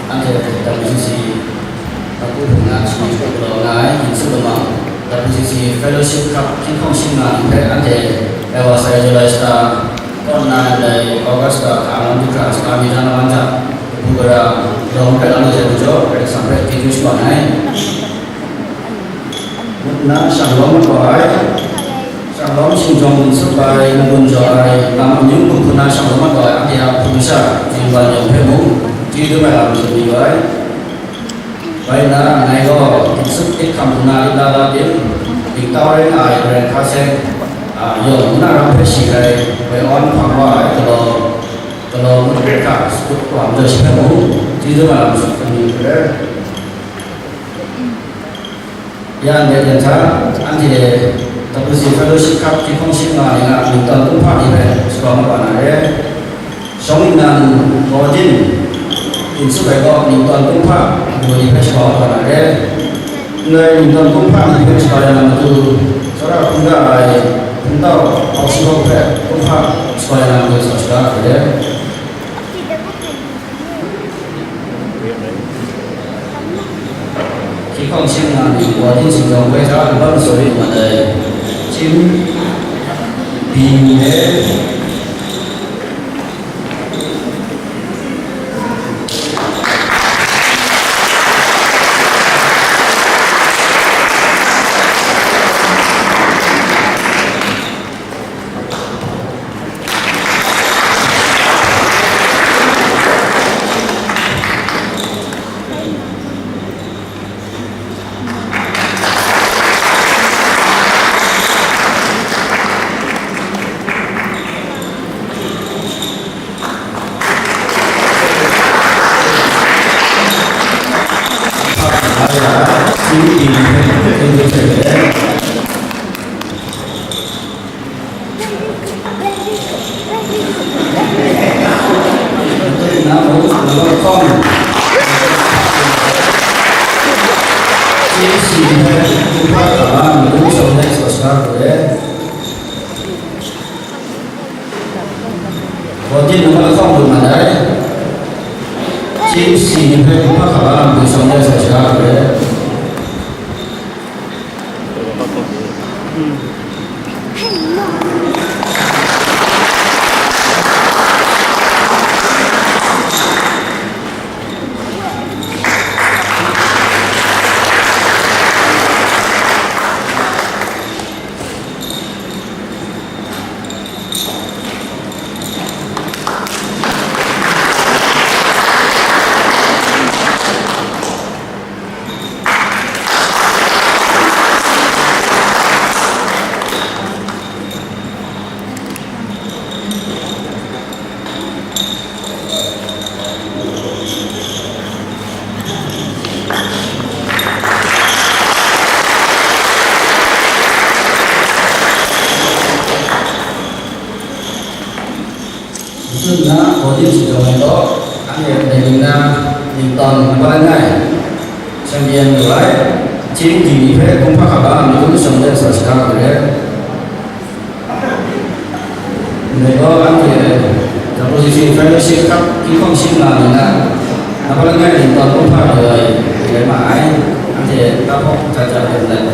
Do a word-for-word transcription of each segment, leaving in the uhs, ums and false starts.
Anhte W C C, Tapu Hpung na Shingni Shakut galaw nga ai, Ginsu Lamang, W C C Fellowship Cup hkying hkawng shing nga ni hpe anhte Eva Sai July shata, kaw nna ndai August shata hka lam du hkra shata mi jan laman hta, kabu gara, lawng hpe la lu ai majaw, Karai Kasang hpe chyeju shakawn ai. Ngu nna shanglawm mat wa ai, shanglawm shingjawng n sup ai, n-gun jaw ai, lam amyu mung hku na shanglawm mat wa ai, anhte a hpung masha, Ginwan Yawng hpe mung, chyeju ai lam tsun mayu ai. Bai nna, ngai gaw, n sup tit hkam hku na lit la la tim, dingtau rai nga ai, Rev. Hka Seng, a, Yawng ngu na ram hpe shi ai, Bai Awn hpang wa ai, galaw, galaw ngut hkra, sut wa majaw shi hpe mung, chyeju ai lam tsun mayu ai. Ya ndai hta, anhte W C C Fellowship Cup hkying hkawng shing nga ai nga, Ningtawn kumhpa ni hpe sharawng mat wa na re. Shawng nnan Gawdin, Ginsu ai gaw Ningtawn kumhpa ni hpe sharawng mat wa na re. Ndai Ningtawn kumhpa ni hpe sharawng ai na matu, tsawra hkungga ai, hpungtau, hpawk shi hpawk hpe kumhpa sharawng ai na matu sa shaga ai re. Hkying hkawng shing nga ni, wa din shingjawng hpe hta laban masoi mat ai, Chyim Byin ni le, Gawdin nambat lahkawng dun mat ai. Chyim Byin ni hpe kumhpa hkap a lam dun shawng de sa shaga hku re. Nhtun na, Gawdin shingjawng ai gaw, anhte ndai ning na, Ningtawn nambat langai, champion lu ai, Chyim Byin ni hpe kumhpa hkap a lam dun shawng de sa shaga hku re. Ndai gaw anhte W C C Fellowship Cup hkying hkawng shing nga ni na, nambat langai Ningtawn kumhpa lu ai, rai ma ai, anhte tahpawk hkrat hkrat rai let.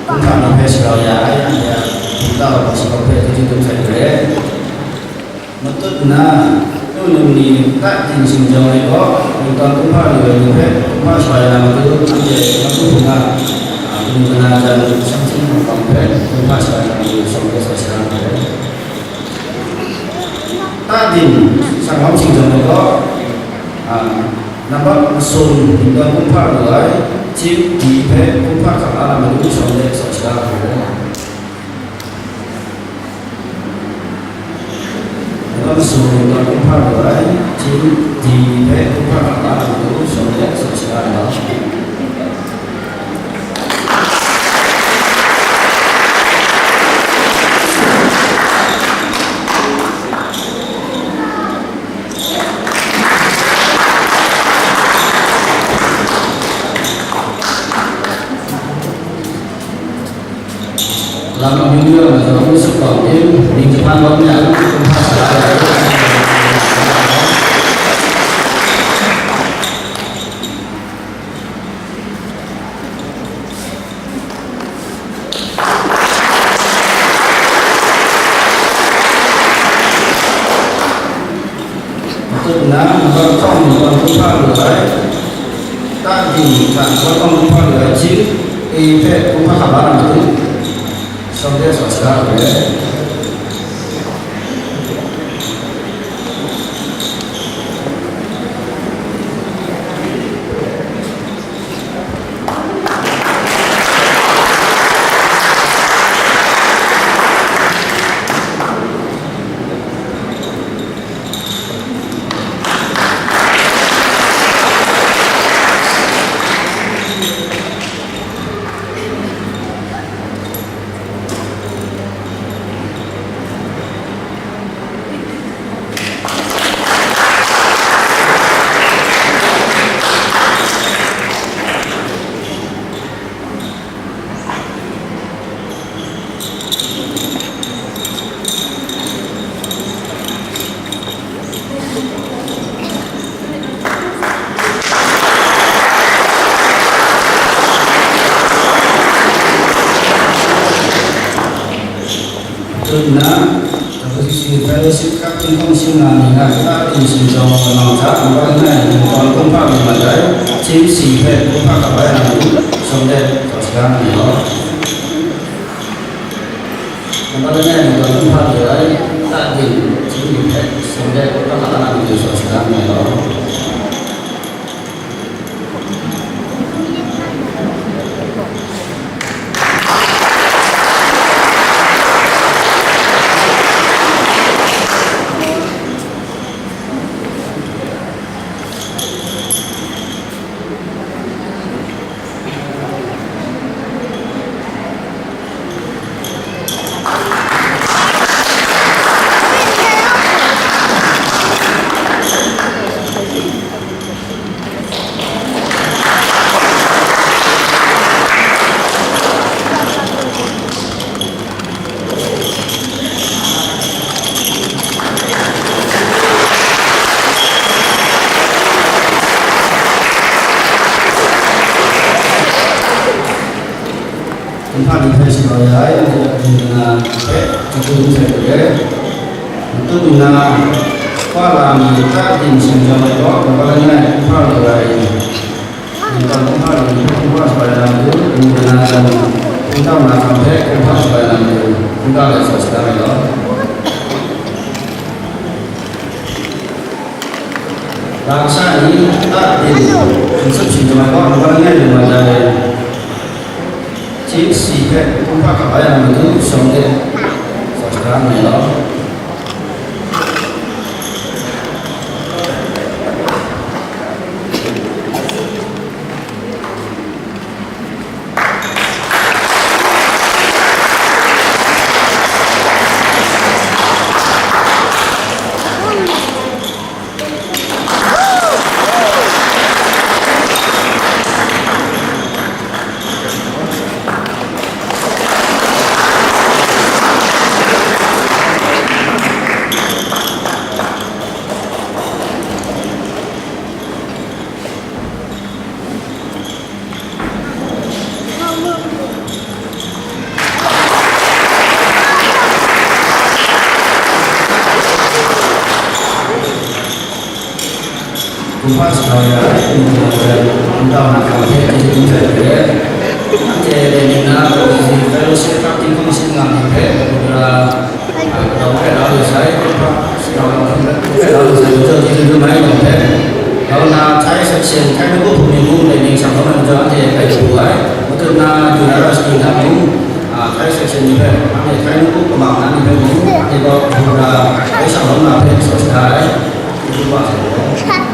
Kumhpa ni hpe shagrau ya ai, anhte a kumhpa hpawk shi hpawk hpe hkye hkye dum sai hte, matut nna, nu num ni ta ting shingjawng ai gaw, Ningtawn kumhpa ni gaw, nu hpe kumhpa shawa ya na matu, anhte Tapu Hpung a, a, kanu kana jan, Shang Hting Hpung Kawng hpe kumhpa shawa ya na matu, shawng de sa shaga hku re. Din, Shangham Shingjang ai gaw, a, nambat masum ningkan kumhpa lu ai, Chin Di hpe kumhpa hkap la na matu shawng de sa shaga ai. Nambat masum ningkan kumhpa lu ai, Chin Di hpe kumhpa hkap la na matu shawng de sa shaga ai. Lam amyu myu ai majaw, ngu sut kawng tim, ning jahpan bawm ya, kumhpa sa ai. Matut nna, nbawt hkawng nbawt kumhpa lu ai, ta ding hta nbawt hkawng kumhpa lu ai, Chin A hpe kumhpa hkap la na matu, shawng de sa shaga lu ai. Tun nna, W C C Fellowship Cup Tingkawng Singla ni na kita ting shingjawng wa nang hta, nbawt langai ningkawng kumhpa lu mat ai, Chin C hpe kumhpa hkap ai na matu, shawng de sa shaga ai ni gaw. Nbawt langai ningkawng kumhpa lu ai, ta ting, Chin D hpe shawng de kumhpa hkap ai na matu, sa shaga ai ni gaw. Kumhpa ni hpe shalau ya ai, anhte a hpung na hpe, akyu hte hte re. Matut nna, Hpa la mi ta ting shingjawng ai gaw, nbawt langai kumhpa lu ai, ningkawng kumhpa lu ai, kumhpa shabai na matu, amu na lam, hpungtau na hkam hpe kumhpa shabai na matu, hpungtau let sa shaga ai gaw. Lam sha ni ta ting, hpung sup shingjawng ai gaw, nbawt langai lu mat ai. Chin C hpe kumhpa hkap ai na matu shawng de sa shaga ai ni gaw. Kumhpa shalau ya ai, kumhpa shalau ya ai, nta na hkam hte chyeju hte re. Anhte dai ni na, Fellowship Cup Tingkawng Singla ni hpe, Buddha, a, grau hpe la lu sai, kumhpa shalau ya hkam hpe Section Thai Naku Hpung Ni mung dai ning shang hkawm ai majaw, anhte grai du ai. Matut na, Dunaras King hta mung, a, Thai section ni hpe, anhte Thai Naku kamang na ni hpe mung, anhte gaw hpung na, grai shang hkawm na hpe, shaw shada ai. Yesu wa sa ai.